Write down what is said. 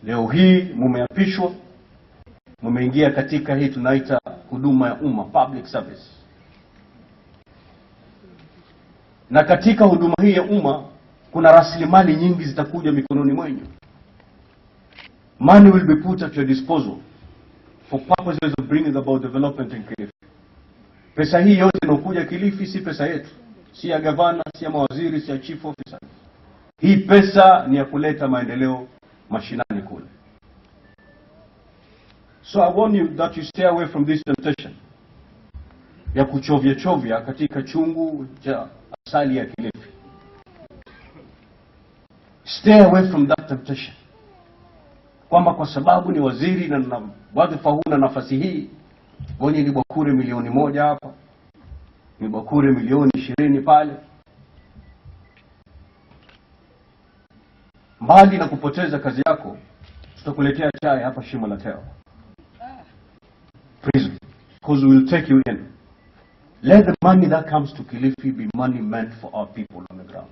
Leo hii mumeapishwa, mumeingia katika hii tunaita huduma ya umma, public service. Na katika huduma hii ya umma kuna rasilimali nyingi zitakuja mikononi mwenyu. Money will be put at your disposal for purposes of bringing about development in Kilifi. Pesa hii yote inayokuja Kilifi si pesa yetu, si ya gavana, si ya mawaziri, si ya chief officer. Hii pesa ni ya kuleta maendeleo mashinani kule. So I warn you that you stay away from this temptation ya kuchovya chovya katika chungu cha asali ya Kilifi. Stay away from that temptation, kwamba kwa sababu ni waziri na na wadhifa huu na nafasi hii, ngoja nibakure 1 milioni hapa, nibakure milioni 20 pale. Mbali na kupoteza kazi yako, tutakuletea chai hapa Shimo la Tewa prison, because we will take you in. Let the money that comes to Kilifi be money meant for our people on the ground.